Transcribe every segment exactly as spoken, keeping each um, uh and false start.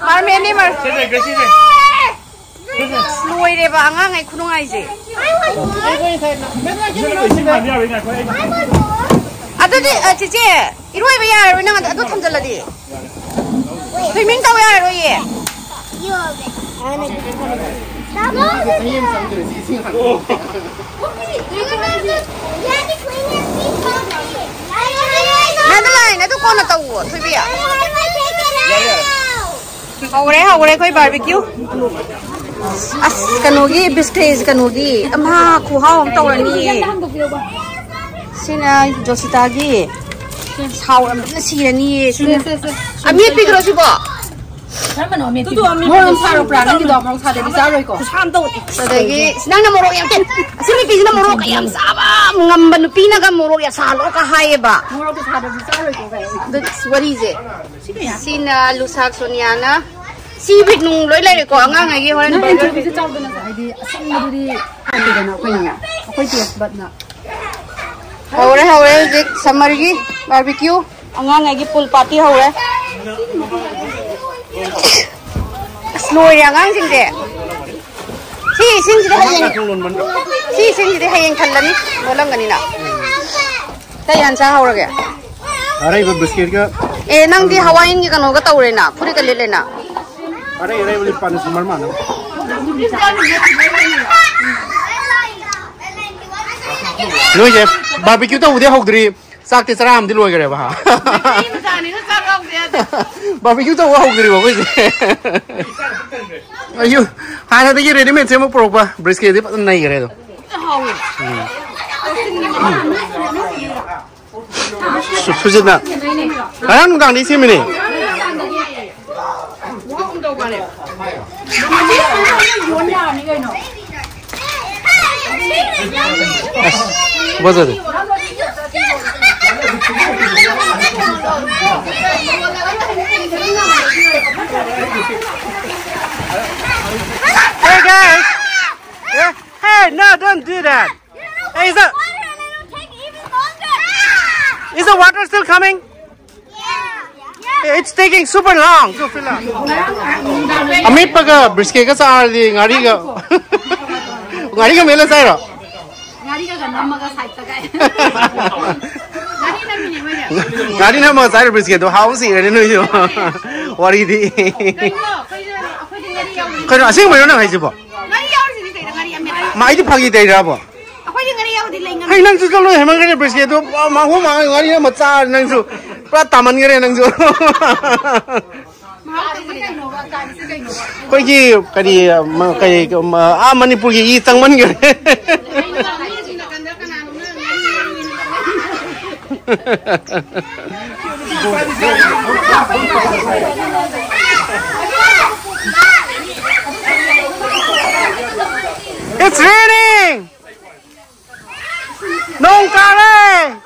ꯃꯥꯔꯃꯦꯟꯅꯤ ꯃꯥꯔ ꯁꯦ, ꯁꯦ, ꯁꯦ, ꯁꯦ꯫ ꯂꯣꯏꯔꯦꯕ ꯑꯉꯥꯡꯉꯩ ꯈꯨꯅꯨꯡꯉꯥꯏꯁꯦ꯫ ꯑꯗꯨꯗꯤ ꯑ, ꯆꯦꯆꯦ, ꯏꯔꯣꯏꯕ ꯌꯥꯔꯔꯣꯏ ꯅꯪ ꯑꯗꯨ ꯊꯝꯖꯤꯜꯂꯗꯤ꯫ ꯁ꯭ꯋꯤꯃꯤꯡ ꯇꯧ ꯌꯥꯔꯔꯣꯏꯌꯦ꯫ ꯃꯦꯗꯂꯥꯏꯟ, ꯑꯗꯨ ꯀꯣꯟꯅ ꯇꯧꯋꯣ ꯊꯣꯏꯕꯤ꯫ ꯍꯧꯔꯦ ꯍꯧꯔꯦ ꯑꯩꯈꯣꯏ ꯕꯥꯔꯕꯤꯀ꯭ꯌꯨ꯫ ꯑꯁ ꯀꯩꯅꯣꯒꯤ ꯕꯤꯁꯀ꯭ꯔꯦꯁ ꯀꯩꯅꯣꯒꯤ ꯑꯃ ꯈꯨꯍꯥꯎ ꯑꯃ ꯇꯧꯔꯅꯤꯌꯦ꯫ ꯁꯤꯅ ꯖꯣꯁꯤꯇꯥꯒꯤ꯫ ꯁꯥꯎꯔꯝꯕꯅ ꯁꯤꯔꯅꯤꯌꯦ ꯁꯤꯅ꯫ ꯑꯃꯦꯠꯄꯤꯗꯨꯔꯣ ꯁꯤꯕꯣ? ꯃꯣꯔꯣꯛ ꯌꯥꯝ ꯁꯥꯔꯛꯄ꯭ꯔꯥ ꯅꯪꯒꯤꯗꯣ? ꯃꯣꯔꯣꯛ ꯁꯥꯗꯗꯤ ꯆꯥꯔꯣꯏꯀꯣ꯫ ꯑꯗꯒꯤ ꯅꯪꯅ ꯃꯣꯔꯣꯛ ꯌꯥꯝ ꯀꯦ-, ꯑꯁꯤ ꯅꯨꯄꯤꯁꯤꯅ ꯃꯣꯔꯣꯛꯀ ꯌꯥꯝ ꯆꯥꯕ ꯉꯝꯕ ꯅꯨꯄꯤꯅꯒ ꯃꯣꯔꯣꯛ ꯌꯥꯝ ꯁꯥꯍꯜꯂꯣꯀ ꯍꯥꯏꯌꯦꯕ꯫ ꯃꯣꯔꯣꯛꯀ ꯁꯥꯗꯗꯤ ꯆꯥꯔꯣꯏꯀꯣ ꯀꯥꯏ꯫ ꯑꯗꯨ ꯋꯥꯔꯤꯁꯦ꯫ ꯁꯤꯅ ꯂꯨꯁꯥꯛ ꯁꯣꯅꯤꯌꯥꯅ꯫ ꯁꯤ ꯋꯤꯠ ꯅꯨꯡ ꯂꯣꯏ ꯂꯩꯔꯦꯀꯣ ꯑꯉꯥꯡꯉꯩꯒꯤ ꯍꯣꯔꯦꯟ ꯅꯪ burger꯫ ꯑꯦꯟꯆꯣꯕꯤꯁꯦ ꯆꯥꯎꯗꯅ ꯍꯥꯏꯗꯤ ꯑꯁꯪꯕꯗꯨꯗꯤ ꯍꯥꯎꯇꯦꯗꯅ ꯑꯩꯈꯣꯏꯅ꯫ ꯑꯩꯈꯣꯏ taste budꯅ꯫ ꯍꯧꯔꯦ ꯍꯧꯔꯦ ꯍꯧꯖꯤꯛ ꯁꯝꯃꯔꯒꯤ ꯕꯥꯔꯕꯤꯀ꯭ꯌꯨ꯫ ꯑꯉꯥꯡꯉꯩꯒꯤ ꯄꯨꯜ ꯄꯥꯔꯇꯤ ꯍꯧꯔꯦ꯫ ꯑꯁ ꯂꯣꯏꯔꯦ ꯑꯉꯥꯡꯁꯤꯡꯁꯦ꯫ ꯁꯤ ꯏꯁꯤꯡꯁꯤꯗꯤ ꯍꯌꯦꯡ, ꯁꯤ ꯏꯁꯤꯡꯁꯤꯗꯤ ꯍꯌꯦꯡ ꯊꯜꯂꯅꯤ, ꯂꯣꯜꯂꯝꯒꯅꯤꯅ꯫ ꯀꯩ ꯍꯥꯟ ꯆꯥꯍꯧꯔꯒꯦ? ꯑꯔꯩꯕ ꯕꯤꯁꯀꯤꯠꯀ꯫ ꯑꯦ ꯅꯪꯗꯤ ꯍꯋꯥꯏꯟꯒꯤ ꯀꯩꯅꯣꯒ ꯇꯧꯔꯦꯅ, ꯐꯨꯔꯤꯠꯀ ꯂꯤꯠꯂꯦꯅ꯫ ꯑꯔꯩ ꯑꯔꯩꯕ ꯂꯤꯠꯄꯅ ꯁꯝꯃꯔ ꯃꯥꯟꯅꯕ꯫ ꯅꯣꯏꯁꯦ ꯕꯥꯔꯕꯤꯀ꯭ꯌꯨ ꯇꯧꯕꯗꯤ ꯍꯧꯗ꯭ꯔꯤ, ꯆꯥꯛꯇꯤ ꯆꯔꯥ ꯑꯃꯗꯤ ꯂꯣꯏꯈ꯭ꯔꯦꯕ ꯍꯥ꯫ ꯕꯥꯔꯕꯤꯀ꯭ꯌꯨ ꯇꯧꯕ ꯍꯧꯗ꯭ꯔꯤꯕ ꯑꯩꯈꯣꯏꯁꯦ꯫ ꯑꯌꯨ ꯍꯥꯟꯅꯗꯒꯤ ꯔꯦꯗꯤꯃꯦꯗꯁꯦ ꯑꯃꯨꯛ ꯄꯨꯔꯛꯄ ꯕ꯭ꯔꯤꯁꯀꯦꯠꯁꯦ ꯐꯖꯅ ꯅꯩꯈ꯭ꯔꯦ ꯑꯗꯣ꯫ ꯁꯨ- ꯁꯨꯖꯤꯠꯅ ꯉꯔꯥꯡ ꯅꯨꯡꯗꯥꯡꯗꯒꯤ ꯁꯦꯝꯃꯤꯅꯦ꯫ ꯑꯁ, ꯐꯖꯔꯦ꯫ Hey guys! Hey, hey, no, don't do that! Hey, is the, is the water still coming? It's taking super long to fill up. ꯑꯃꯦꯠꯄꯒ ꯕ꯭ꯔꯤꯁꯀꯦꯠꯀ ꯆꯥꯔꯗꯤ ꯉꯥꯔꯤꯒ ꯉꯥꯔꯤꯒ ꯃꯦꯠꯂ ꯆꯥꯏꯔꯣ? ꯉꯥꯔꯤꯒ ꯅꯝꯃꯒ ꯁꯥꯏꯠꯇꯒ꯫ ꯉꯥꯔꯤ ꯅꯝꯃꯤꯅꯦ ꯃꯣꯏꯅ꯫ ꯉꯥꯔꯤ ꯅꯝꯃꯒ ꯆꯥꯏꯔꯣ ꯕ꯭ꯔꯤꯁꯀꯦꯠꯇꯣ? ꯍꯥꯎ ꯁꯤꯔꯅꯤ ꯅꯣꯏꯁꯨ꯫ ꯋꯥꯔꯤꯗꯤ꯫ ꯀꯩꯅꯣ ꯑꯩꯈꯣꯏꯁꯨ ꯑꯩꯈꯣꯏꯗꯤ ꯉꯥꯔꯤ ꯌꯥꯎꯗ꯭ꯔꯗꯤ ꯀꯩꯅꯣ ꯑꯁꯦꯡꯕꯩꯔꯣ ꯅꯪ ꯍꯥꯏꯁꯤꯕꯣ? ꯉꯥꯔꯤ ꯌꯥꯎꯔꯤꯁꯤꯗꯤ ꯀꯩꯅꯣ ꯉꯥꯔꯤ ꯑꯃꯦꯠꯄ꯫ ꯃꯥ ꯑꯩꯗꯤ ꯐꯥꯒꯤ ꯇꯧꯔꯤꯔꯕꯣ? ꯑꯩꯈꯣꯏꯗꯤ ꯉꯥꯔꯤ ꯌꯥꯎꯗꯤ ꯂꯩ ꯉꯝꯗꯦ꯫ ꯍꯩ ꯅꯪꯁꯨ ꯆꯠꯂꯣ ꯍꯦꯃꯟꯈ꯭ꯔꯦ ꯕ꯭ꯔꯤꯁꯀꯦꯠꯇꯣ꯫ ꯃꯍꯨ ꯃꯥꯡꯉ ꯉꯥꯔꯤ ꯑꯃ ꯆꯥꯔ ꯅꯪꯁꯨ ꯄꯨꯔꯥ ꯇꯥꯃꯟꯈ꯭ꯔꯦ ꯅꯪꯁꯨ꯫ ꯑꯩꯈꯣꯏꯒꯤ ꯀꯔꯤ ꯀꯔꯤ ꯑꯥ ꯃꯅꯤꯄꯨꯔꯒꯤ ꯏ ꯆꯪꯃꯟꯈ꯭ꯔꯦ꯫ It's raining! ꯅꯣꯡ ꯇꯥꯔꯦ!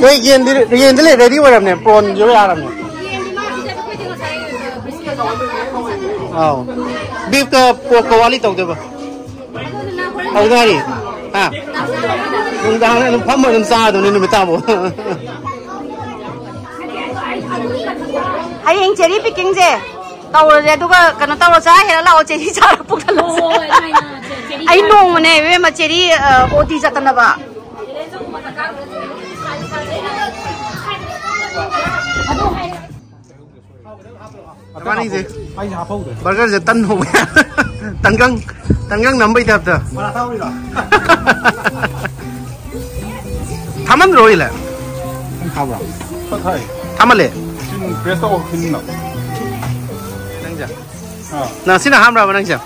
ꯅꯣꯏ ꯌꯦꯟꯗꯤ ꯌꯦꯟꯗꯤ ꯂꯩ ꯔꯦꯗꯤ ꯑꯣꯏꯔꯕꯅꯦ ꯄ꯭ꯔꯣꯟꯁꯨ ꯌꯥꯔꯕꯅꯦ꯫ ꯑꯥꯎ ꯕꯤꯐꯀ ꯄꯣꯔꯛꯀ ꯋꯥꯂꯤ ꯇꯧꯗꯣꯏꯕ꯫ ꯍꯧꯗ ꯉꯥꯏꯔꯤ꯫ ꯍꯥ? ꯅꯨꯡꯗꯥꯡꯗ ꯑꯗꯨꯝ ꯐꯝꯃ ꯑꯗꯨꯝ ꯆꯥꯗꯧꯅꯤ ꯅꯨꯃꯤꯠ ꯇꯥꯕꯧ꯫ ꯍꯌꯦꯡ ꯆꯦꯔꯤ ꯄꯤꯀꯤꯡꯁꯦ ꯇꯧꯔꯁꯦ ꯑꯗꯨꯒ ꯀꯩꯅꯣ ꯇꯧꯔꯣ ꯆꯥ ꯍꯦꯔ ꯂꯥꯛꯑꯣ ꯆꯦꯔꯤ ꯆꯥꯔ ꯄꯨꯈꯠꯂꯁꯦ꯫ ꯑꯩ ꯅꯣꯡꯃꯅꯦ ꯏꯕꯦꯝꯃ ꯆꯦꯔꯤ ꯑꯣꯇꯤ ꯆꯠꯇꯅꯕ꯫ ꯅꯕꯥꯅꯤꯁꯦ ꯑꯩꯁꯦ ꯍꯥꯞꯍꯧꯗ꯭ꯔꯦ꯫ ꯕꯔꯒꯔꯁꯦ ꯇꯟ ꯍꯧꯕ ꯌꯥ-, ꯇꯟꯒꯪ ꯇꯟꯒꯪ ꯅꯝꯕꯩ ꯇꯥꯏꯞꯇ꯫ ꯕꯣꯔꯥ ꯊꯥꯎꯔꯤꯔꯣ? ꯊꯥꯃꯟꯗ꯭ꯔꯣ ꯏꯂꯦ? ꯅꯪ ꯊꯥꯕ꯭ꯔꯣ? ꯈꯔ ꯊꯥꯏ꯫ ꯊꯥꯃꯜꯂꯦ꯫ ꯁꯤ ꯅꯨꯡ ꯄ꯭ꯔꯦꯁ ꯇꯧꯕ ꯈꯤꯟꯅ꯫ ꯅꯪꯁꯦ? ꯑꯥ꯫ ꯅꯪ ꯁꯤꯅ ꯑꯍꯥꯟꯕ꯭ꯔꯕ ꯅꯪꯁꯦ?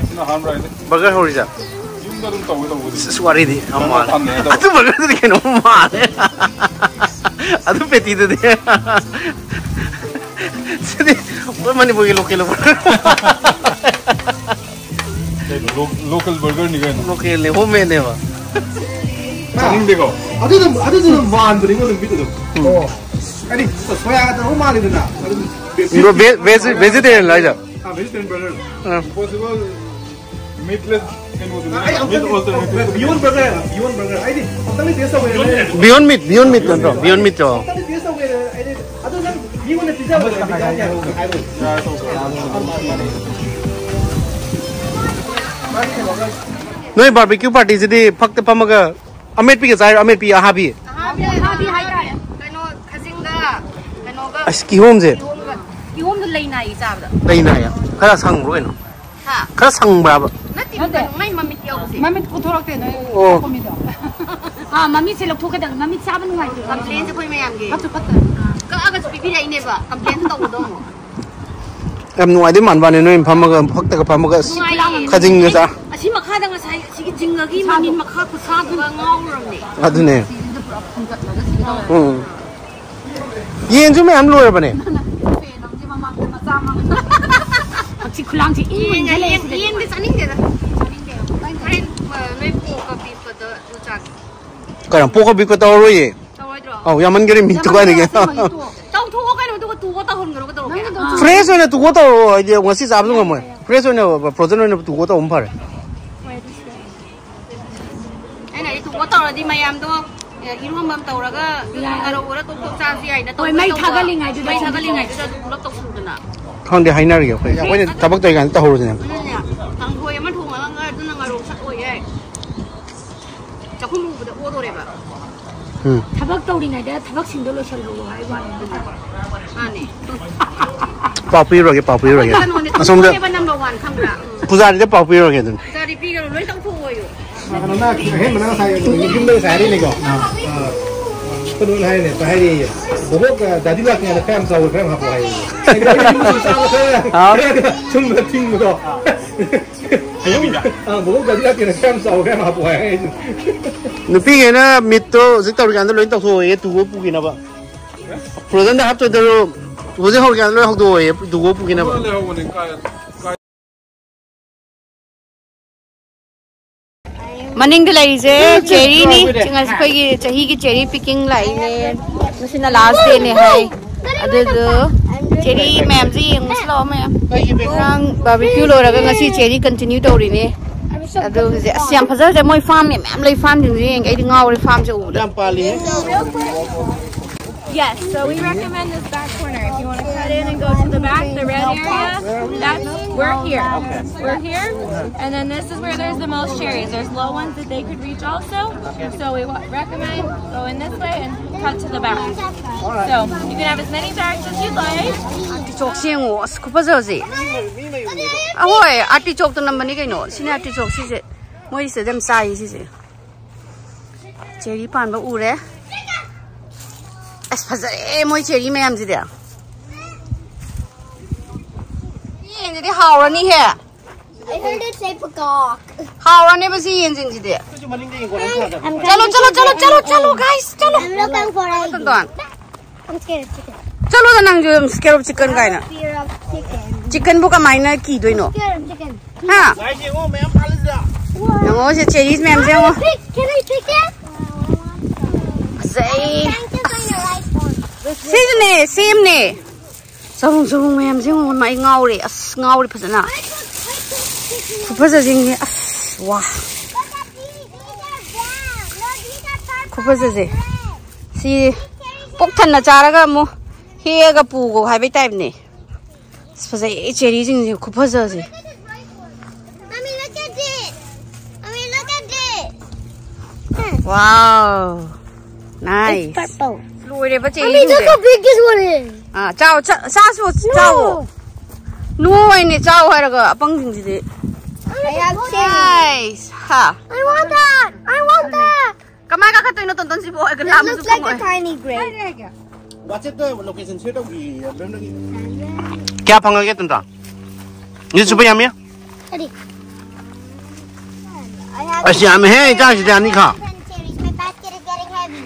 ꯁꯤꯅ ꯑꯍꯥꯟꯕ ꯍꯥꯏꯗꯤ꯫ ꯕꯔꯒꯔ ꯍꯧꯔꯤꯁꯦ? ꯌꯨꯝꯗ ꯑꯗꯨꯝ ꯇꯧꯒꯦ ꯇꯧꯕꯗꯤ꯫ ꯑꯁ, ꯋꯥꯔꯤꯗꯤ ꯌꯥꯝ ꯃꯥꯜꯂꯦ꯫ ꯊꯝꯃꯦ ꯑꯗꯣ꯫ ꯑꯗꯨ ꯕꯔꯒꯔꯗꯨꯗꯤ ꯀꯩꯅꯣꯝ ꯃꯥꯜꯂꯦ꯫ ꯑꯗꯨ ꯄꯦꯇꯤꯗꯨꯗꯤ꯫ ꯁꯤꯗꯤ ꯑꯩꯈꯣꯏ ꯃꯅꯤꯄꯨꯔꯒꯤ ꯂꯣꯀꯦꯜ ꯕꯔꯒꯔ꯫ ꯀꯩꯅꯣ, ꯂꯣ-, Local burger ꯅꯤ ꯀꯩꯅꯣ꯫ Local ꯅꯦ, homemade ꯅꯦꯕ꯫ ꯆꯥꯅꯤꯡꯗꯦꯀꯣ? ꯑꯗꯨꯗꯨꯝ, ꯑꯗꯨꯗꯨꯅ ꯃꯥꯟꯕꯅꯤꯀꯣ, ꯑꯗꯨꯝ ꯃꯤꯠꯇ ꯑꯗꯨꯝ꯫ ꯎꯝ꯫ ꯑꯣ꯫ ꯍꯥꯏꯗꯤ, ꯁꯣꯌꯥꯒ ꯇꯧꯔꯒ ꯃꯥꯜꯂꯤꯗꯅ꯫ ꯑꯗꯨꯝ ꯕꯦ-, ꯕꯦ-, ꯕꯦꯖꯤ-, vegetarian ꯂꯣ ꯍꯥꯏꯁꯦ? ꯑꯥ, vegetarian burger꯫ ꯑꯥ꯫ Impossible meatless ꯀꯩꯅꯣꯗꯨꯅꯦ꯫ ꯑꯩ ꯑꯝꯇꯪ, meat alternative꯫ Beyond Burger, Beyond Burger꯫ ꯑꯩꯗꯤ ꯑꯝꯇꯪꯗꯤ taste ꯇꯧꯒꯦ꯫ Beyond Meat, Beyond Meat ꯅꯠꯇ꯭ꯔꯣ? Beyond Meat ꯇꯣ꯫ ꯑꯝꯇꯪꯗꯤ taste ꯇꯧꯒꯦ꯫ ꯑꯩꯗꯤ ꯑꯗꯨ ꯅꯪ ꯃꯤꯉꯣꯟꯗ ꯄꯤꯖꯕ ꯍꯥꯏꯕ ꯌꯥꯏ ꯍꯥꯏꯕ꯫ ꯅꯣꯏ barbecue party ꯁꯤꯗꯤ ꯐꯛꯇ ꯐꯝꯃꯒ ꯑꯃꯦꯠꯄꯤꯒ ꯆꯥꯏꯔꯣ? ꯑꯃꯦꯠꯄꯤ ꯑꯍꯥꯕꯤ? ꯑꯍꯥꯕꯤ, ꯑꯍꯥꯕꯤ ꯍꯥꯏꯇꯥꯔꯦ꯫ ꯀꯩꯅꯣ, ꯈꯖꯤꯡꯒ, ꯀꯩꯅꯣꯒ, ꯑꯁ, ꯀꯤꯍꯣꯝꯁꯦ꯫ ꯀꯤꯍꯣꯝꯒ꯫ ꯀꯤꯍꯣꯝꯗꯣ ꯂꯩ ꯅꯥꯏꯌꯦ ꯆꯥꯕꯗ꯫ ꯂꯩ ꯅꯥꯏꯌꯦ? ꯈꯔ ꯁꯪꯕ꯭ꯔꯣ ꯀꯩꯅꯣ? ꯍꯥ? ꯈꯔ ꯁꯪꯕ꯭ꯔꯥꯕ? ꯅꯠꯇꯦ, ꯅꯠꯇꯦ꯫ ꯃꯥꯏ ꯃꯃꯤꯠ ꯌꯥꯎꯕꯁꯦ꯫ ꯃꯃꯤꯠ ꯄꯨꯊꯣꯔꯛꯇꯦ ꯅꯣꯏ ꯑꯣ꯫ ꯀꯥꯞꯄ ꯃꯤꯗꯣ꯫ ꯑꯥ, ꯃꯃꯤꯠꯁꯦ ꯂꯧꯊꯣꯛꯀꯗꯕꯅꯤ꯫ ꯃꯃꯤꯠ ꯆꯥꯕ ꯅꯨꯡꯉꯥꯏꯇꯦ꯫ Complain ꯁꯦ ꯑꯩꯈꯣꯏ ꯃꯌꯥꯝꯒꯤ꯫ ꯐꯠꯇꯦ, ꯐꯠꯇꯦ꯫ ꯀꯛꯑꯒꯁꯨ ꯄꯤꯕꯤꯔꯛꯏꯅꯦꯕ꯫ Complain ꯁꯨ ꯇꯧꯕꯗꯣ ꯑꯃꯨꯛ꯫ ꯌꯥꯝ ꯅꯨꯡꯉꯥꯏꯗꯤ ꯃꯥꯟꯕꯅꯦ ꯅꯣꯏ ꯐꯝꯃꯒ ꯐꯛꯇꯒ ꯐꯝꯃꯒ ꯑꯁ ꯅꯨꯡꯉꯥꯏꯌꯦ꯫ ꯈꯖꯤꯡꯒ ꯆꯥ꯫ ꯑꯁꯤ ꯃꯈꯥꯗ ꯉꯁꯥꯏ ꯁꯤꯒꯤ ꯖꯤꯡꯒꯒꯤ ꯃꯅꯤꯟ ꯃꯈꯥ ꯈꯨꯠꯁꯥꯗꯨꯒ ꯉꯥꯎꯔꯨꯔꯕꯅꯦ꯫ ꯑꯗꯨꯅꯦ꯫ ꯎꯝ꯫ ꯌꯦꯟꯁꯨ ꯃꯌꯥꯝ ꯂꯣꯏꯔꯕꯅꯦ꯫ ꯍꯛꯆꯤ ꯈꯨꯂꯥꯡꯁꯦ ꯏꯪ ꯌꯦꯟꯒ ꯃꯟꯒ꯭ꯔꯦ ꯌꯦꯟ-, ꯁꯤꯗꯗꯤ꯫ ꯌꯦꯟꯗꯤ ꯆꯥꯅꯤꯡꯗꯦꯗ꯫ ꯍꯣꯔꯦꯟ, ꯑ, ꯅꯣꯏ pork ꯀ beef ꯀꯗꯣ ꯑꯗꯨ ꯆꯥꯁꯤ꯫ ꯀꯩꯅꯣ, pork ꯀ beef ꯀ ꯇꯧꯔꯔꯣꯏꯌꯦ꯫ ꯇꯧꯔꯣꯏꯗ꯭ꯔꯣ? ꯑꯧ, ꯌꯥꯝꯃꯟꯈꯔꯦ ꯃꯤꯠꯇꯨ ꯌꯥꯝꯃꯟꯈꯔꯦ ꯀꯥꯏꯗꯒꯤ꯫ ꯑꯁꯦꯡꯕꯒꯤ ꯇꯣꯛꯑꯣ꯫ ꯇꯧꯊꯣꯛꯑꯣ ꯀꯩꯅꯣ, ꯑꯗꯨꯒ ꯇꯨꯒ ꯇꯧꯍꯟꯈ꯭ꯔꯣ ꯀꯩꯗꯧꯔꯒꯦ? ꯅꯪꯒꯤꯗꯣ ꯑꯥ꯫ Fresh ꯑꯣꯏꯅ ꯇꯨꯒ ꯇꯧꯔꯣ, ꯑꯩꯗꯤ ꯉꯁꯤ ꯆꯥꯕꯁꯨ ꯉꯝꯃꯣꯏ꯫ Fresh ꯑꯣꯏꯅ frozen ꯑꯣꯏꯅ ꯇꯨꯒ ꯇꯧꯕꯅ ꯐꯔꯦ꯫ ꯍꯣꯏ, ꯑꯗꯨꯁꯨ ꯌꯥꯏ꯫ ꯑꯩꯅ ꯑꯩ ꯇꯨꯒ ꯇꯧꯔꯗꯤ ꯃꯌꯥꯝꯗꯣ, ꯑꯦ, ꯏꯔꯣꯝꯕ ꯑꯃ ꯇꯧꯔꯒ ꯌꯥꯏ꯫ ꯉꯥꯔꯧ ꯉꯧꯔ ꯇꯣꯛ ꯇꯣꯛ ꯆꯥꯁꯨ ꯌꯥꯏꯅ ꯍꯣꯏ, ꯇꯧꯕ ꯃꯩ ꯇꯧꯕ꯫ ꯊꯥꯒꯠꯂꯤꯉꯩꯗꯨꯗ ꯃꯩ ꯆꯥꯕꯗꯤ ꯊꯥꯒꯠꯂꯤꯉꯩꯗꯨꯗ ꯌꯥꯏ꯫ ꯑꯗꯨ ꯄꯨꯂꯞ ꯇꯧꯁꯜꯂꯨꯗꯅ꯫ ꯈꯪꯗꯦ, ꯍꯥꯏꯅꯔꯒꯦ ꯑꯩꯈꯣꯏ꯫ ꯑꯩꯈꯣꯏꯅ ꯊꯕꯛ ꯇꯧꯔꯤꯀꯥꯟꯗ ꯇꯧꯍꯧꯔꯁꯤꯅꯦ꯫ ꯑꯗꯨꯅꯅꯦ, ꯀꯥꯡꯁꯣꯏ ꯑꯃ ꯊꯣꯡꯉꯒ ꯑꯗꯨꯅ ꯉꯥꯔꯧ ꯁꯛ ꯑꯣꯏ ꯌꯥꯏ꯫ ꯆꯥꯛꯈꯨꯝ ꯎꯕꯗ ꯑꯣꯗꯣꯔꯦꯕ꯫ ꯎꯝ꯫ ꯊꯕꯛ ꯇꯧꯔꯤꯉꯩꯗ ꯊꯕꯛꯁꯤꯡꯗꯣ ꯂꯣꯏꯁꯤꯜꯍꯧꯔꯣ ꯍꯥꯏꯕ ꯋꯥꯅꯤ꯫ ꯃꯥꯅꯦ꯫ ꯄꯥꯎ ꯄꯤꯔꯨꯔꯒꯦ, ꯄꯥꯎ ꯄꯤꯔꯨꯔꯒꯦ꯫ ꯀꯩꯅꯣꯅꯦ, ꯑꯁꯣꯝꯗ ꯇꯨꯝꯊꯣꯛꯑꯦꯕ number one ꯈꯪꯕ꯭ꯔꯥ? ꯎꯝ꯫ ꯄꯨꯖꯥꯔꯤꯗ ꯄꯥꯎ ꯄꯤꯔꯨꯔꯒꯦ ꯑꯗꯨꯝ꯫ ꯄꯨꯖꯥꯔꯤ ꯄꯤꯒꯅꯨ, ꯂꯣꯏ ꯇꯧꯊꯣꯛꯑꯣꯌꯨ꯫ ꯀꯩꯅꯣꯅ ꯑꯍꯦꯟꯕꯅ ꯉꯁꯥꯏ ꯌꯨꯝꯗ ꯉꯁꯥꯏ ꯍꯥꯏꯔꯤꯅꯦꯀꯣ꯫ ꯑꯥ꯫ ꯀꯩꯅꯣꯅ ꯍꯥꯏꯔꯤꯅꯦ, ꯍꯥꯏꯔꯤꯌꯦ꯫ "ꯕꯣꯕꯣꯛ, ꯗꯥꯗꯤ ꯂꯥꯛꯇ꯭ꯔꯤꯉꯩꯗ ꯈꯔ ꯌꯥꯝ ꯆꯥꯎꯋꯦ, ꯈꯔ ꯌꯥꯝ ꯍꯥꯞꯄꯛꯑꯣ" ꯍꯥꯏꯌꯦ꯫ ꯑꯩꯅ ꯌꯨꯝꯗ ꯆꯥꯕ ꯈꯔ, ꯍꯥꯎ꯫ ꯈꯔ ꯁꯨꯝꯕ ꯊꯤꯡꯕꯗꯣ꯫ ꯍꯌꯦꯡꯗ꯫ ꯑꯥ, ꯕꯣꯕꯣꯛ ꯒꯥꯔꯤ ꯂꯥꯛꯇꯦꯅ ꯈꯔ ꯌꯥꯝ ꯆꯥꯎꯕ ꯈꯔ ꯌꯥꯝ ꯍꯥꯞꯄꯣ ꯍꯥꯏ ꯑꯩꯁꯨ꯫ ꯅꯨꯄꯤꯈꯩꯅ ꯃꯤꯠꯇꯣ ꯍꯧꯖꯤꯛ ꯇꯧꯔꯤꯀꯥꯟꯗ ꯂꯣꯏ ꯇꯧꯊꯣꯛꯑꯣꯌꯦ, ꯇꯨꯒꯣ ꯄꯨꯈꯤꯅꯕ꯫ Frozen ꯗ ꯍꯥꯞꯇꯣꯏꯗꯣ ꯍꯧꯖꯤꯛ ꯍꯧꯔꯤꯀꯥꯟꯗ ꯂꯣꯏ ꯍꯧꯗꯣꯛꯑꯣꯌꯦ, ꯇꯨꯒꯣ ꯄꯨꯈꯤꯅꯕ꯫ ꯑꯃ ꯂꯩꯍꯧꯕꯅꯦ, ꯀꯥꯏ, ꯀꯥꯏ? ꯃꯅꯤꯡꯗ ꯂꯩꯔꯤꯁꯦ ꯆꯦꯔꯤꯅꯤ꯫ ꯉꯁꯤ ꯑꯩꯈꯣꯏꯒꯤ ꯆꯍꯤꯒꯤ ꯆꯦꯔꯤ ꯄꯤꯀꯤꯡ ꯂꯥꯛꯏꯅꯦ꯫ ꯉꯁꯤꯅ ꯂꯥꯁ ꯗꯦꯅꯦ ꯍꯥꯏ꯫ ꯑꯗꯨꯗꯣ ꯆꯦꯔꯤ ꯃꯌꯥꯝꯁꯦ ꯌꯦꯡꯉꯨꯁꯤ ꯂꯥꯛꯑꯣ ꯃꯌꯥꯝ꯫ ꯉꯔꯥꯡ ꯕꯥꯔꯕꯤꯀ꯭ꯌꯨ ꯂꯣꯏꯔꯒ ꯉꯁꯤ ꯆꯦꯔꯤ ꯀꯟꯇꯤꯅ꯭ꯌꯨ ꯇꯧꯔꯤꯅꯦ꯫ ꯑꯗꯨ ꯍꯧꯖꯤꯛ ꯑꯁ ꯌꯥꯝ ꯐꯖ ꯐꯖ ꯃꯣꯏ ꯐꯥꯔꯝꯅꯦ ꯃꯌꯥꯝ ꯂꯩ꯫ ꯐꯥꯔꯝꯁꯤꯡꯁꯦ ꯌꯦꯡꯒꯦ ꯑꯩꯗꯤ ꯉꯥꯎꯔꯦ ꯐꯥꯔꯝꯁꯦ ꯎꯕꯗ꯫ ꯌꯥꯝ ꯄꯥꯜꯂꯤ꯫ Yes, so we recommend this back corner. If you want to cut in and go to the back, the red area, that's, we're here. We're here. And then this is where there's the most cherries. There's low ones that they could reach also. So we wa- recommend going this way and cut to the back. So you can have as many bags as you'd like. ꯑꯥꯔꯇꯤꯆꯣꯛꯁꯦ ꯌꯦꯡꯉꯣ꯫ ꯑꯁ, ꯈꯨꯐꯖꯁꯦ꯫ ꯑꯍꯣꯏ, ꯑꯥꯔꯇꯤꯆꯣꯛꯇ ꯅꯝꯕꯅꯤ ꯀꯩꯅꯣ꯫ ꯁꯤꯅ ꯑꯥꯔꯇꯤꯆꯣꯛ ꯁꯤꯁꯦ꯫ ꯃꯣꯏꯁꯤꯗ ꯑꯗꯨꯝ ꯆꯥꯏ ꯁꯤꯁꯦ꯫ Cherry ꯄꯥꯟꯕ ꯎꯔꯦ꯫ ꯑꯁ, ꯐꯖꯔꯦ ꯃꯣꯏ ꯆꯦꯔꯤ ꯃꯌꯥꯝꯁꯤꯗꯤ꯫ ꯌꯦꯟꯁꯤꯗꯤ ꯍꯥꯎꯔꯅꯤꯍꯦ꯫ I heard it say peacock. ꯍꯥꯎꯔꯅꯦꯕ ꯁꯤ ꯌꯦꯟꯁꯤꯡꯁꯤꯗꯤ꯫ ꯑꯩꯈꯣꯏꯁꯨ ꯃꯅꯤꯡꯗ ꯌꯦꯡꯒꯣꯟ ꯈꯔ ꯈꯔ꯫ ꯆꯠꯂꯣ, ꯆꯠꯂꯣ, ꯆꯠꯂꯣ, ꯆꯠꯂꯣ, ꯆꯠꯂꯣ, guys, ꯆꯠꯂꯣ꯫ I'm looking for eggs. ꯇꯣꯟꯇꯣꯟ, I'm scared of chicken. ꯆꯠꯂꯣꯗ ꯅꯪꯁꯨ ꯁ꯭ꯀꯦꯔꯣꯞ ꯆꯤꯛꯀꯟ ꯀꯥꯏꯅ꯫ Fear of chicken. ꯆꯤꯛꯀꯟꯕꯨ ꯀꯃꯥꯏꯅ ꯀꯤꯗꯣꯏꯅꯣ? Scared of chicken. ꯍꯥ? ꯉꯥꯏꯁꯦ ꯌꯦꯡꯉꯣ ꯃꯌꯥꯝ ꯄꯥꯜꯂꯤꯁꯤꯗ꯫ ꯌꯦꯡꯉꯣ ꯁꯤ ꯆꯦꯔꯤꯁ ꯃꯌꯥꯝꯁꯦ ꯌꯦꯡꯉꯣ꯫ Pick, can I pick it? ꯐꯖꯩ꯫ Trying to find the right one. ꯁꯤꯁꯨꯅꯦ, ꯁꯦꯝꯅꯦ꯫ ꯆꯔꯣꯡ ꯆꯔꯣꯡ ꯃꯌꯥꯝꯁꯦ ꯌꯦꯡꯉꯣ꯫ ꯑꯩ ꯉꯥꯎꯔꯦ꯫ ꯑꯁ, ꯉꯥꯎꯔꯦ ꯐꯖꯅ꯫ ꯈꯨꯐꯖꯁꯤꯡꯁꯦ꯫ ꯑꯁ, ꯋꯥ꯫ ꯈꯨꯐꯖꯁꯦ꯫ ꯁꯤ ꯄꯨꯛ ꯊꯟꯅ ꯆꯥꯔꯒ ꯑꯃꯨꯛ ꯍꯦꯛꯑꯒ ꯄꯨꯒꯣ ꯍꯥꯏꯕꯩ ꯇꯥꯏꯞꯅꯦ꯫ ꯑꯁ, ꯐꯖꯩ ꯆꯦꯔꯤꯁꯤꯡꯁꯦ ꯈꯨꯐꯖꯁꯦ꯫ Mommy, look at this. Mommy, look at this. Wow, nice. Purple. ꯂꯣꯏꯔꯦꯕ Mommy, look ꯆꯦꯔꯤꯁꯤꯡꯁꯦ꯫ How big this one is. ꯑꯥ, ꯆꯥꯎ, ꯆꯥ- ꯆꯥꯁꯨ ꯆꯥꯎꯋꯣ꯫ ꯅꯣ ꯍꯥꯏꯅꯦ ꯆꯥꯎ ꯍꯥꯏꯔꯒ ꯑꯄꯪꯁꯤꯡꯁꯤꯗꯤ꯫ I have cherries. Nice. ꯍꯥ꯫ I want that. I want that. ꯀꯃꯥꯏ ꯀꯥꯈꯠꯇꯣꯏꯅꯣ ꯇꯣꯟꯇꯣꯟ ꯁꯤꯕꯨ? ꯑꯣꯏꯒ It ꯂꯥꯝꯕꯁꯨ looks like a ꯐꯪꯉꯣꯏ꯫ Tiny Grape. WhatsApp ꯇ location share ꯇꯧꯈꯤꯌꯦ ꯑꯕ꯭ꯔꯦꯝꯅꯒꯤ꯫ क्या पंगा क्या तुम था? ये सुबह यामी? Ready? ऐसे यामी है, इधर से जानी खा। Cherries. My basket is getting heavy.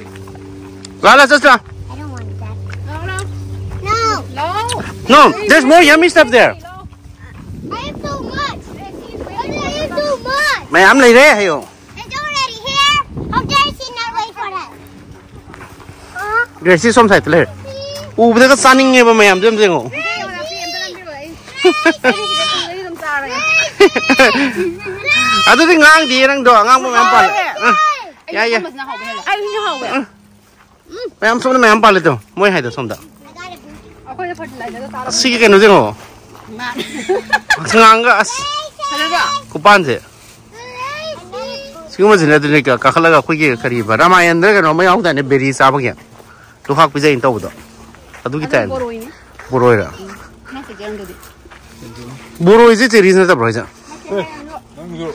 वाला सस्ता। I don't want that. No. No, there's more yummy stuff there. I have so much. I have so much. मैं हम ले रहे हैं यो। And ꯒ꯭ꯔꯦꯁꯤ ꯁꯣꯝ ꯁꯥꯏꯗꯇ ꯂꯩꯔꯦ꯫ ꯎꯕꯗꯒ ꯆꯥꯅꯤꯡꯉꯦꯕ ꯃꯌꯥꯝꯗꯣ ꯑꯝꯇ ꯌꯦꯡꯉꯣ꯫ ꯑꯗꯨꯗꯤ ꯉꯥꯡꯗꯦ ꯅꯪꯗꯣ, ꯑꯉꯥꯡꯕ ꯃꯌꯥꯝ ꯄꯥꯜꯂꯦ꯫ ꯎꯝ, ꯌꯥꯏ, ꯌꯥꯏ꯫ ꯑꯩ ꯍꯥꯎꯋꯦ꯫ ꯎꯝ, ꯃꯌꯥꯝ ꯁꯣꯝꯗ ꯃꯌꯥꯝ ꯄꯥꯜꯂꯦ ꯇꯣ, ꯃꯣꯏ ꯍꯥꯏꯗꯣ ꯁꯣꯝꯗ꯫ ꯑꯩꯈꯣꯏꯗ ꯐꯔꯇꯤꯂꯥꯏꯖꯔꯗꯣ ꯆꯥꯔ ꯑꯁꯤꯒꯤ ꯀꯩꯅꯣꯁꯦ ꯌꯦꯡꯉꯣ꯫ ꯑꯁ, ꯉꯥꯡꯒ ꯑꯁ꯫ ꯐꯖꯗ꯭ꯔꯣ? ꯈꯨꯄꯥꯟꯁꯦ꯫ ꯁꯤꯒꯨꯝꯕꯁꯤꯅ ꯑꯗꯨꯅꯦ ꯀꯥꯈꯠꯂꯒ ꯑꯩꯈꯣꯏꯒꯤ ꯀꯔꯤꯕ ꯔꯥꯃꯥꯌꯟꯗ ꯀꯩꯅꯣ ꯑꯃ ꯌꯥꯎꯗꯥꯏꯅꯦ, ꯕꯦꯔꯤ ꯆꯥꯕꯒꯤ꯫ ꯂꯨꯈꯥꯛ ꯄꯤꯖꯩꯅ ꯇꯧꯕꯗꯣ꯫ ꯑꯗꯨꯒꯤ ꯑꯗꯨ ꯇꯥꯏꯞꯅꯤ꯫ ꯕꯣꯔꯣꯏꯅꯤ꯫ ꯕꯣꯔꯣꯏꯔ? ꯅꯪ ꯆꯤꯛꯀꯟꯗꯨꯗꯤ꯫ ꯕꯣꯔꯣꯏꯁꯦ ꯆꯦꯔꯤꯁ ꯅꯠꯇꯕ꯭ꯔꯣ ꯍꯥꯏꯁꯦ? ꯅꯪꯁꯨ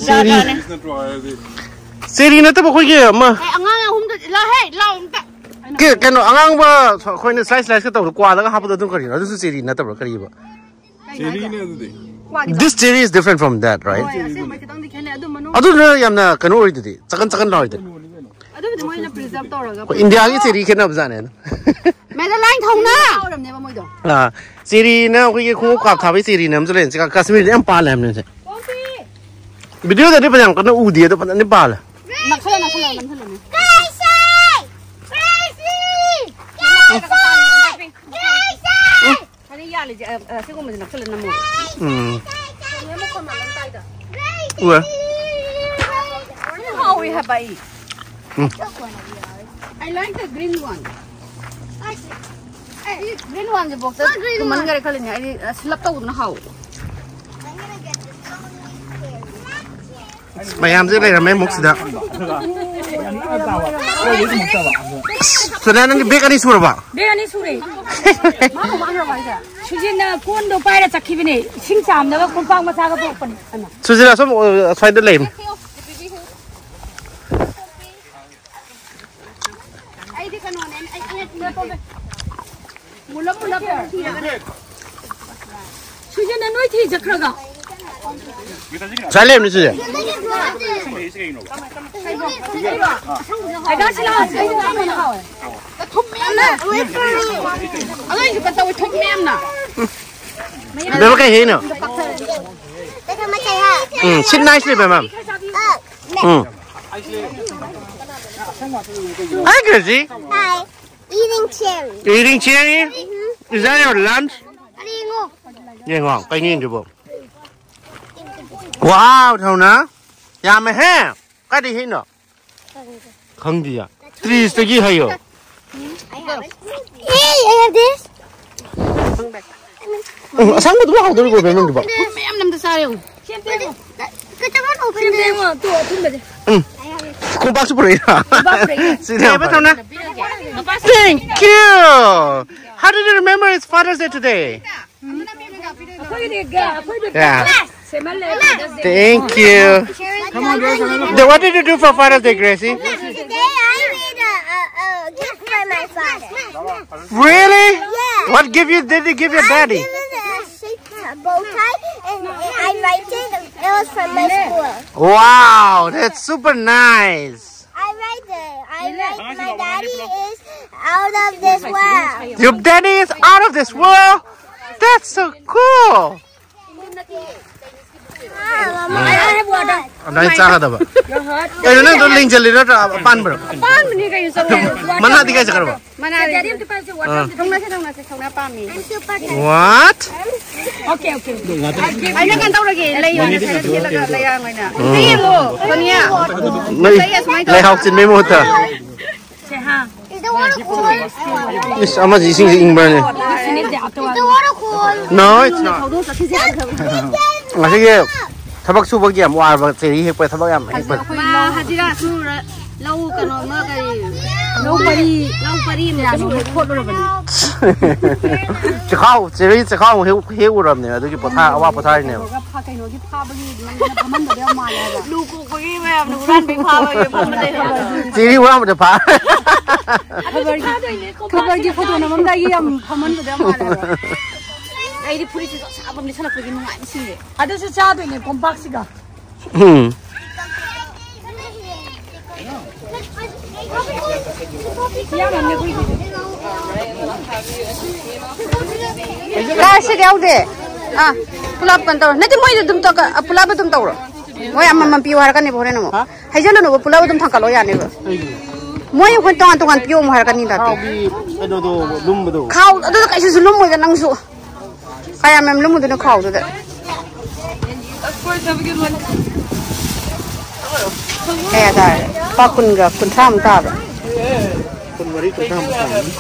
ꯆꯦꯔꯤ꯫ ꯅꯠꯇ꯭ꯔꯣ ꯍꯥꯏꯔꯗꯤ? ꯆꯦꯔꯤ ꯅꯠꯇꯕ ꯑꯩꯈꯣꯏꯒꯤ ꯑꯃ ꯑꯦ, ꯑꯉꯥꯡ ꯑꯍꯨꯝꯗ ꯂꯥꯛꯍꯦ, ꯂꯥꯛꯑꯣ ꯑꯝꯇ꯫ ꯀꯦ- ꯀꯩꯅꯣ ꯑꯉꯥꯡꯕ ꯑꯩꯈꯣꯏꯅ ꯁ꯭ꯂꯥꯏꯁ ꯁ꯭ꯂꯥꯏꯁꯀ ꯇꯧꯕꯗ ꯀ꯭ꯋꯥꯗꯒ ꯍꯥꯞꯄꯗꯣ ꯑꯗꯨꯝ ꯀꯔꯤꯅꯣ? ꯑꯗꯨꯁꯨ ꯆꯦꯔꯤ ꯅꯠꯇꯕ꯭ꯔꯣ? ꯀꯔꯤꯕ? ꯆꯦꯔꯤꯅꯦ ꯑꯗꯨꯗꯤ꯫ ꯀ꯭ꯋꯥꯒꯤꯗꯣ? This cherry is different from that, right? ꯍꯣꯏ, ꯑꯁꯦꯡꯕ ꯈꯤꯇꯪꯗꯤ ꯈꯦꯠꯅꯩ꯫ ꯑꯗꯨ ꯃꯅꯨꯡ ꯑꯗꯨꯗꯨꯅ ꯌꯥꯝꯅ ꯀꯩꯅꯣ ꯑꯣꯏꯗꯨꯗꯤ, ꯆꯀꯟ ꯆꯀꯟ ꯂꯥꯎꯔꯤꯗꯨꯗꯤ꯫ ꯑꯗꯨꯕꯨꯗꯤ ꯃꯣꯏꯅ ꯄ꯭ꯔꯤꯖꯔꯕ ꯇꯧꯔꯒ ꯑꯩꯈꯣꯏ ꯏꯟꯗꯤꯌꯥꯒꯤ ꯆꯦꯔꯤ ꯈꯦꯠꯅꯕꯖꯥꯠꯅꯦ꯫ ꯃꯦꯗꯥꯂꯥꯏꯟ ꯊꯧꯅ ꯑꯣꯏꯔꯝꯅꯦꯕ ꯃꯣꯏꯗꯣ꯫ ꯑꯥ, ꯆꯦꯔꯤꯅ ꯑꯩꯈꯣꯏꯒꯤ ꯈꯣꯡꯎꯞ ꯀꯥꯞ ꯊꯥꯕꯒꯤ ꯆꯦꯔꯤꯅ ꯑꯃꯁꯨ ꯂꯩꯔꯦ꯫ ꯀꯥ- ꯀꯥꯁꯃꯤꯔꯗ ꯌꯥꯝ ꯄꯥꯜꯂꯦ ꯍꯥꯏꯕꯅꯦ ꯁꯦ꯫ ꯚꯤꯗꯤꯑꯣꯗꯗꯤ ꯐꯖꯅ ꯀꯟꯅ ꯎꯗꯦ, ꯑꯗꯣ ꯐꯖꯅꯗꯤ ꯄꯥꯜꯂꯦ꯫ ꯅꯛꯁꯜꯂꯣ, ꯅꯛꯁꯜꯂꯣ, ꯅꯛꯁꯜꯂꯣ꯫ ꯍꯥꯏꯗꯤ ꯌꯥꯜꯂꯤꯁꯦ, ꯑ, ꯑ, ꯁꯤꯒꯨꯝꯕꯁꯦ ꯅꯛꯁꯜꯂ ꯅꯝꯃꯣ꯫ ꯎꯝ꯫ ꯎꯋꯦ꯫ ꯁꯤ ꯍꯥꯎꯋꯤ ꯍꯥꯏꯕ ꯑꯩ꯫ ꯎꯝ꯫ I like the green one. ꯁꯤ green oneꯁꯦ ꯕꯣꯛꯁꯇ ꯊꯨꯝꯃꯟꯈꯔꯦ ꯈꯜꯂꯤꯅꯦ꯫ ꯑꯩꯗꯤ, ꯑ, ꯁꯤꯜꯂꯞ ꯇꯧꯕꯗꯨꯅ ꯍꯥꯎꯋꯦ꯫ ꯃꯌꯥꯝꯁꯦ ꯂꯩꯔꯝꯃꯦ ꯑꯃꯨꯛ ꯁꯤꯗ꯫ ꯁꯣꯅꯤꯌꯥ, ꯅꯪꯗꯤ ꯕꯦꯛ ꯑꯅꯤ ꯁꯨꯔꯕ? ꯕꯦꯛ ꯑꯅꯤ ꯁꯨꯔꯦ꯫ ꯁꯨꯖꯤꯟꯅ ꯀꯣꯟꯗꯣ ꯄꯥꯏꯔ ꯆꯠꯈꯤꯕꯅꯦ꯫ ꯏꯁꯤꯡ ꯆꯥꯝꯅꯕ ꯀꯣꯝꯄꯥꯛ ꯃꯆꯥꯒ ꯄꯨꯔꯛꯄꯅꯦ꯫ ꯑꯃ꯫ ꯁꯨꯖꯤꯟ ꯑꯁꯣꯝ, ꯑ, ꯑꯁ꯭ꯋꯥꯏꯗ ꯂꯩ꯫ ꯑꯩꯗꯤ ꯀꯩꯅꯣꯅꯦ, ꯑꯩ, ꯑꯩ, ꯑꯩ, ꯃꯨꯜꯂꯞ ꯃꯨꯜꯂꯞ ꯊꯤꯔꯒꯅꯦ꯫ ꯁꯨꯖꯤꯟꯅ ꯅꯣꯏ ꯊꯤ ꯆꯠꯈ꯭ꯔꯒ꯫ ꯁ꯭ꯋꯥꯏ ꯂꯩꯕꯅꯤ ꯁꯨꯖꯤꯟ꯫ ꯍꯥꯏꯗꯥꯁꯤ ꯂꯥꯛꯑꯣ꯫ ꯊꯨꯝ ꯃꯌꯥꯝꯅ꯫ ꯑꯗꯨꯏꯁꯨ ꯀꯩ ꯇꯧꯋꯤ, ꯊꯨꯝ ꯃꯌꯥꯝꯅ꯫ ꯕꯦꯝꯃ ꯀꯩ ꯍꯦꯛꯏꯅꯣ? ꯎꯝ, sit nicely, ꯕꯦꯝꯃ꯫ ꯎꯝ꯫ Hi, Gracie. Hi. Eating cherry. Eating cherry? Mm-hmm. Is that your lunch? ꯌꯦꯡꯉꯣ, ꯀꯩꯅꯣ ꯌꯦꯡꯗ꯭ꯔꯤꯕꯣ? Wow, ꯊꯧꯅ ꯌꯥꯝꯃꯦꯍꯦ꯫ ꯀꯥꯏꯗꯩ ꯍꯦꯛꯏꯅꯣ? ꯈꯪꯗꯤꯌꯦ꯫ Treesꯇꯒꯤ ꯍꯩꯌꯣ꯫ Hey, I have this. ꯎꯝ, ꯑꯁꯪꯕꯗꯨꯕꯨ ꯍꯥꯎꯗꯣꯔꯤꯕꯣ, ꯕꯦꯝ, ꯅꯪꯒꯤꯕꯣ? ꯃꯌꯥꯝ ꯅꯝꯗ ꯆꯥꯔꯦ ꯌꯦꯡꯉꯨ꯫ But the one open there. ꯎꯝ꯫ ꯈꯣꯡꯄꯥꯛꯁꯨ ꯄꯨꯔꯛꯏꯔꯥ? ꯁꯤꯗꯤ ꯌꯥꯝ ꯐꯔꯦ꯫ Thank you. How did you remember it's Father's Day today? ꯑꯩꯈꯣꯏꯒꯤꯗꯤ ꯒ-, ꯑꯩꯈꯣꯏꯗꯤ Yeah. ꯁꯦꯝꯍꯜꯂꯦ꯫ Thank you. Then what did you do for Father's Day, Gracie? Today I made a, a, a gift for my father. Really? Yeah. What gift you did you give your daddy? I give him a shape, a bow tie, and I write it. It was from my school. Wow, that's super nice. I write there. I write my daddy is out of this world. Your daddy is out of this world? That's so cool. Ah, Mama, I have water. ꯅꯪ ꯆꯥꯒꯗꯕ꯫ ꯀꯩꯅꯣ ꯅꯪꯗꯣ ꯂꯦꯡꯖꯜꯂꯤꯔꯣ ꯅꯠꯇ꯭ꯔ ꯑꯄꯥꯟꯕꯔꯣ? ꯑꯄꯥꯟꯕꯅꯤ ꯀꯩꯅꯣ, ꯆꯠꯂꯣ꯫ ꯃꯅꯥꯗꯤ ꯀꯥꯏ ꯆꯠꯈ꯭ꯔꯕ? ꯃꯅꯥꯗꯤ ꯊꯣꯡꯅꯁꯦ, ꯊꯣꯡꯅꯁꯦ, ꯊꯣꯡꯅ ꯄꯥꯝꯃꯤ꯫ What? Okay, okay. ꯑꯩꯅ ꯀꯩꯅꯣ ꯇꯧꯔꯒꯦ, ꯂꯩ ꯑꯣꯏꯅ ꯁꯤꯗ ꯊꯦꯠꯂꯒ ꯂꯩꯔꯥꯡ ꯑꯣꯏꯅ꯫ ꯎꯝ꯫ ꯌꯦꯡꯉꯣ, ꯁꯣꯅꯤꯌꯥ꯫ ꯂꯩ, ꯂꯩꯍꯥꯎ ꯆꯤꯟꯕꯩ ꯃꯍꯨꯠꯇ꯫ ꯁꯦ, ꯍꯥ꯫ Is the water cold? ꯏꯁ, ꯑꯃꯁꯤ ꯏꯁꯤꯡꯁꯤ ꯏꯪꯕ꯭ꯔꯅꯦ? Is the water cold? No, it's not. ꯉꯁꯤꯒꯤ ꯊꯕꯛ ꯁꯨꯕꯒꯤ ꯌꯥꯝ ꯋꯥꯔꯕ, ꯆꯦꯔꯤ ꯍꯦꯛꯄ ꯊꯕꯛ ꯌꯥꯝ ꯍꯦꯛꯄ꯫ ꯃꯥ ꯍꯖꯤꯔꯥ ꯁꯨꯔ ꯂꯧ ꯀꯩꯅꯣ ꯑꯃ ꯀꯔꯤ? ꯂꯧ ꯄꯔꯤ꯫ ꯂꯧ ꯄꯔꯤ ꯑꯃ ꯆꯠꯂꯨꯔꯦ꯫ ꯈꯣꯠꯂꯨꯔꯕꯅꯤ꯫ ꯆꯦꯈꯥꯎ, ꯆꯦꯔꯤ ꯆꯦꯈꯥꯎ ꯍꯦꯛ, ꯍꯦꯛ ꯎꯔꯕꯅꯦ, ꯑꯗꯨꯒꯤ ꯄꯣꯊꯥ-, ꯑꯋꯥ ꯄꯣꯊꯥꯔꯤꯅꯦꯕ꯫ ꯐꯥ-, ꯀꯩꯅꯣꯒꯤ ꯐꯥꯕꯒꯤ ꯅꯪꯅ ꯐꯝꯍꯟꯕꯗꯣ ꯌꯥꯝ ꯃꯥꯜꯂꯦ ꯍꯥꯏꯕ꯫ ꯂꯨ ꯀꯣꯛꯄꯒꯤ ꯃꯌꯥꯝꯅ ꯍꯨꯔꯥꯟꯕꯒꯤ ꯐꯥꯕꯒꯤ ꯐꯝꯕ ꯂꯩ ꯍꯥꯏꯕ꯫ ꯆꯦꯔꯤ ꯍꯨꯔꯥꯟꯕꯗ ꯐꯥ-, ꯈꯕꯔꯒꯤ, ꯈꯕꯔꯒꯤ ꯐꯣꯇꯣ ꯅꯝꯃꯝꯗꯥꯏꯒꯤ ꯌꯥꯝ ꯐꯝꯍꯟꯕꯗꯣ ꯌꯥꯝ ꯃꯥꯜꯂꯦ ꯍꯥꯏꯕ꯫ ꯑꯩꯗꯤ ꯐꯨꯔꯤꯠꯁꯦ ꯆꯞ ꯆꯥꯕ ꯑꯃ ꯂꯤꯠꯁꯜꯂꯛꯄꯒꯤ ꯅꯨꯡꯉꯥꯏꯕ ꯁꯤꯔꯦ꯫ ꯑꯗꯨꯁꯨ ꯆꯥꯗꯣꯏꯅꯦ ꯀꯣꯝꯄꯥꯛꯁꯤꯒ꯫ ꯎꯝ꯫ ꯀꯥꯏ ꯁꯤꯗ ꯌꯥꯎꯗꯦ꯫ ꯑꯥ, ꯄꯨꯂꯞ ꯀꯩꯅꯣ ꯇꯧꯔꯣ꯫ ꯅꯠꯇꯦ, ꯃꯣꯏꯗ ꯑꯗꯨꯝ ꯇꯧ-, ꯄꯨꯂꯞ ꯑꯗꯨꯝ ꯇꯧꯔꯣ꯫ ꯃꯣꯏ ꯑꯃꯃꯝ ꯄꯤꯌꯨ ꯍꯥꯏꯔꯛꯀꯅꯦꯕ ꯍꯣꯔꯦꯟ ꯑꯃꯨꯛ꯫ ꯍꯥ? ꯍꯩꯖꯜꯂꯨꯅꯨꯕ, ꯄꯨꯂꯞ ꯑꯗꯨꯝ ꯊꯥꯡꯀꯠꯂꯣ ꯌꯥꯅꯦꯕ꯫ ꯀꯩꯒꯤ? ꯃꯣꯏ ꯑꯩꯈꯣꯏ ꯇꯣꯉꯥꯟ ꯇꯣꯉꯥꯟ ꯄꯤꯌꯨ ꯑꯃꯨꯛ ꯍꯥꯏꯔꯛꯀꯅꯤ ꯇꯥꯇꯣ꯫ ꯈꯥꯎꯒꯤ ꯀꯩꯅꯣꯗꯣ ꯂꯨꯝꯕꯗꯣ꯫ ꯈꯥꯎ ꯑꯗꯨꯗ ꯀꯩꯁꯨ ꯂꯨꯝꯃꯣꯏꯗ ꯅꯪꯁꯨ꯫ ꯀꯌꯥꯝ ꯌꯥꯝ ꯂꯨꯝꯃꯨꯗꯣꯏꯅꯣ ꯈꯥꯎꯗꯨꯗ? ꯀꯌꯥ ꯇꯥꯔꯦ? ꯂꯨꯄꯥ ꯀꯨꯟꯒ ꯀꯨꯟꯊ꯭ꯔꯥꯃꯨꯛ ꯇꯥꯕ꯫ ꯀꯨꯟꯃꯔꯤ, ꯀꯨꯟꯊ꯭ꯔꯥꯃꯨꯛ ꯇꯥꯔꯝꯅꯤ꯫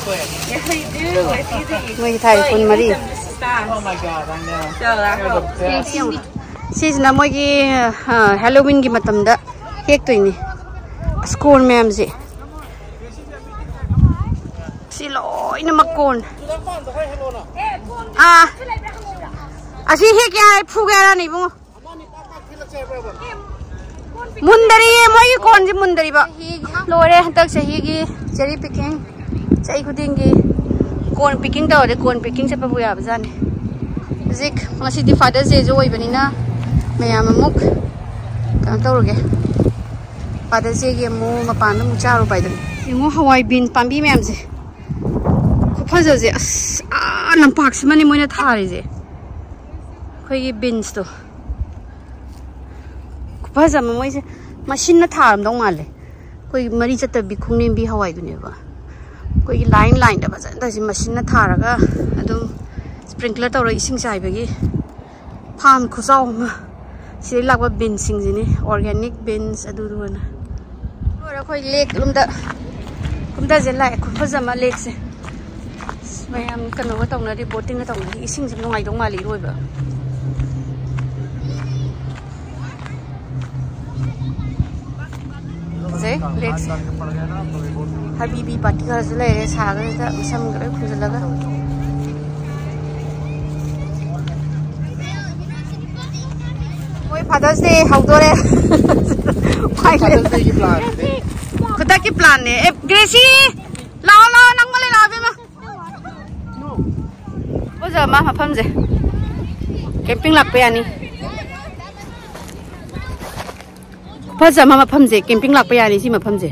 ꯃꯣꯏꯒꯤ ꯊꯥꯏ ꯀꯨꯟꯃꯔꯤ꯫ ꯁꯤꯁꯤꯅ ꯃꯣꯏꯒꯤ ꯍꯦꯂꯣꯋꯤꯟꯒꯤ ꯃꯇꯝꯗ ꯍꯦꯛꯇꯣꯏꯅꯤ꯫ ꯁ꯭ꯀꯣꯟ ꯃꯌꯥꯝꯁꯦ ꯁꯤ ꯂꯣꯏꯅꯃꯛ ꯀꯣꯟ꯫ ꯑꯥ, ꯑꯁꯤ ꯍꯦꯛꯀꯦ ꯍꯥꯏ ꯐꯨꯒꯦ ꯍꯥꯏꯔꯅꯤ ꯏꯕꯨꯡꯉꯣ꯫ ꯃꯨꯟꯗꯔꯤꯌꯦ, ꯃꯣꯏꯒꯤ ꯀꯣꯟꯁꯦ ꯃꯨꯟꯗꯔꯤꯕ꯫ ꯂꯣꯏꯔꯦ ꯍꯟꯗꯛ ꯆꯍꯤꯒꯤ cherry picking꯫ ꯆꯍꯤ ꯈꯨꯗꯤꯡꯒꯤ ꯀꯣꯟ picking ꯇꯧꯔꯗꯤ ꯀꯣꯟ picking ꯆꯠꯄꯕꯨ ꯌꯥꯕꯖꯥꯠꯅꯤ꯫ ꯍꯧꯖꯤꯛ ꯉꯁꯤꯗꯤ Father's Dayꯁꯨ ꯑꯣꯏꯕꯅꯤꯅ ꯃꯌꯥꯝ ꯑꯃꯨꯛ ꯀꯩꯅꯣ ꯇꯧꯔꯨꯒꯦ꯫ Father's Dayꯒꯤ ꯑꯃꯨꯛ ꯃꯄꯥꯟꯗ ꯑꯃꯨꯛ ꯆꯥꯔꯨꯕ ꯍꯥꯏꯗꯨꯅꯤ꯫ ꯌꯦꯡꯉꯣ ꯍꯋꯥꯏ bean ꯄꯥꯝꯕꯤ ꯃꯌꯥꯝꯁꯦ꯫ ꯈꯨꯐꯖꯁꯦ ꯑꯁ, ꯑꯥ, ꯂꯝꯄꯥꯛꯁꯤꯃꯅꯤ ꯃꯣꯏꯅ ꯊꯥꯔꯤꯁꯦ꯫ ꯑꯩꯈꯣꯏꯒꯤ beansꯇꯣ ꯈꯨꯐꯖ ꯑꯃ, ꯃꯣꯏꯁꯦ ꯃꯁꯤꯟꯅ ꯊꯥꯔꯝꯗꯧ ꯃꯥꯜꯂꯦ꯫ ꯑꯩꯈꯣꯏ ꯃꯔꯤ ꯆꯠꯇꯕꯤ ꯈꯣꯡꯅꯦꯝꯕꯤ ꯍꯋꯥꯏꯗꯨꯅꯦꯕ꯫ ꯑꯩꯈꯣꯏꯒꯤ line lineꯗ ꯐꯖꯅ ꯇꯧꯔꯤꯁꯦ ꯃꯁꯤꯟꯅ ꯊꯥꯔꯒ ꯑꯗꯨꯝ sprinkler ꯇꯧꯔꯒ ꯏꯁꯤꯡ ꯆꯥꯏꯕꯒꯤ farm ꯈꯨꯆꯥꯎ ꯑꯃ꯫ ꯁꯤꯗꯩ ꯂꯥꯛꯄ beansꯁꯤꯡꯁꯤꯅꯤ, organic beans ꯑꯗꯨꯗꯨꯅ꯫ ꯂꯣꯏꯔꯦ, ꯑꯩꯈꯣꯏ lake ꯂꯣꯝꯗ ꯀꯨꯝꯊꯁꯦ ꯂꯥꯛꯑꯦ꯫ ꯈꯨꯐꯖ ꯑꯃ lakeꯁꯦ꯫ ꯃꯌꯥꯝ ꯀꯩꯅꯣꯒ ꯇꯧꯅꯔꯤ, boatingꯒ ꯇꯧꯅꯔꯤ꯫ ꯏꯁꯤꯡꯁꯦ ꯅꯨꯡꯉꯥꯏꯗꯧ ꯃꯥꯜꯂꯦ ꯏꯔꯣꯏꯕ꯫ ꯐꯖꯩ lakeꯁꯦ꯫ ꯍꯥꯕꯤꯕꯤ party ꯈꯔꯁꯨ ꯂꯩꯔꯦ, ꯁꯥꯈ꯭ꯔꯁꯤꯗ ꯃꯁꯝꯒ ꯂꯣꯏ ꯈꯨꯝꯖꯤꯜꯂꯒ꯫ ꯃꯣꯏ Father's Day ꯍꯧꯗꯣꯔꯦ꯫ ꯎꯄꯥꯏ ꯂꯩꯇꯦ꯫ Father's Dayꯒꯤ planꯅꯦ꯫ ꯈꯨꯗꯛꯀꯤ planꯅꯦ꯫ ꯑꯦ, ꯒ꯭ꯔꯦꯁꯤ! ꯂꯥꯛꯑꯣ, ꯂꯥꯛꯑꯣ, ꯅꯪ ꯃꯂꯩ ꯂꯥꯛꯑꯣ, ꯏꯕꯦꯝꯃ꯫ ꯐꯖ ꯑꯃ ꯃꯐꯝꯁꯦ꯫ Camping ꯂꯥꯛꯄ ꯌꯥꯅꯤ꯫ ꯐꯖ ꯑꯃ ꯃꯐꯝꯁꯦ꯫ Camping ꯂꯥꯛꯄ ꯌꯥꯅꯤ ꯁꯤ ꯃꯐꯝꯁꯦ꯫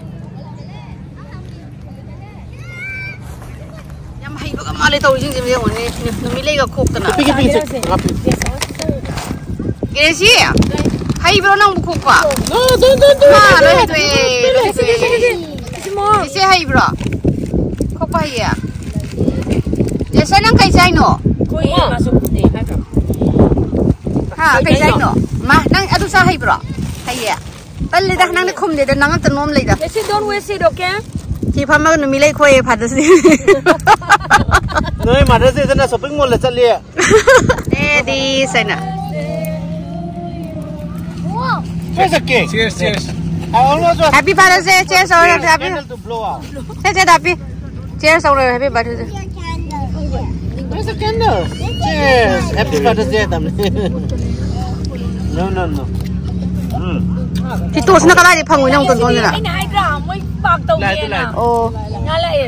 ꯌꯥꯝ ꯍꯩꯕꯒ ꯃꯥꯜꯂꯦ ꯇꯧꯔꯤꯁꯤꯡꯁꯦ ꯌꯦꯡꯉꯨꯅꯦ꯫ ꯅꯨꯃꯤꯠ ꯂꯩꯒ ꯈꯣꯛꯇꯅ꯫ ꯄꯤꯒꯦ, ꯄꯤꯒꯦ, ꯁꯦ꯫ ꯒ꯭ꯔꯦꯁꯤ! ꯍꯩꯕ꯭ꯔꯣ ꯅꯪꯕꯨ ꯈꯣꯛꯄ? ꯃꯥ ꯂꯣꯏ ꯍꯩꯗꯣꯛꯑꯦ, ꯂꯣꯏ ꯍꯩꯗꯣꯛꯑꯦ꯫ ꯏꯆꯦ ꯍꯩꯕ꯭ꯔꯣ? ꯈꯣꯛꯄ ꯍꯩꯌꯦ? ꯖꯦꯁꯟ, ꯅꯪ ꯀꯩ ꯆꯥꯏꯅꯣ? ꯍꯥ, ꯀꯩ ꯆꯥꯏꯅꯣ? ꯃꯥ, ꯅꯪ ꯑꯗꯨ ꯆꯥ ꯍꯩꯕ꯭ꯔꯣ? ꯍꯩꯌꯦ꯫ ꯇꯜꯂꯤꯗ, ꯅꯪꯗꯤ ꯈꯨꯝꯗꯦꯗ, ꯅꯉꯛꯇ ꯅꯣꯝ ꯂꯩꯗ꯫ Let's sit down, we sit, okay? ꯁꯤ ꯐꯝꯃꯒ ꯅꯨꯃꯤꯠ ꯂꯩ ꯈꯣꯏꯌꯦ, Father's Day꯫ ꯅꯣꯏ Mother's Day ꯗꯅ shopping mall ꯗ ꯆꯠꯂꯤ꯫ ꯑꯦ, ꯗꯤ ꯁꯦꯅ꯫ Where's the cake? Cheers, cheers. I almost was Happy Father's Day, cheers, all happy. Candle to blow out. Say, say, happy. Cheers ꯇꯧꯔꯣ, happy birthday. Where's the candle? Cheers. Happy Father's Day, ꯇꯝꯂꯦ꯫ No, no, no. ꯎꯝ꯫ ꯁꯤ ꯇꯣꯁꯤꯅ ꯀꯗꯥꯏꯗꯩ ꯐꯪꯉꯣꯏꯅꯣ ꯑꯃꯨꯛ tone ꯇꯣꯟꯗꯅ? ꯑꯩꯅ ꯍꯥꯏꯗ꯭ꯔꯥ, ꯃꯣꯏ ꯄꯥꯛ ꯇꯧꯒꯦꯅ꯫ ꯂꯥꯏꯗꯤ ꯂꯥꯏ꯫ ꯑꯣ꯫ ꯉꯥ ꯂꯥꯛꯑꯦ꯫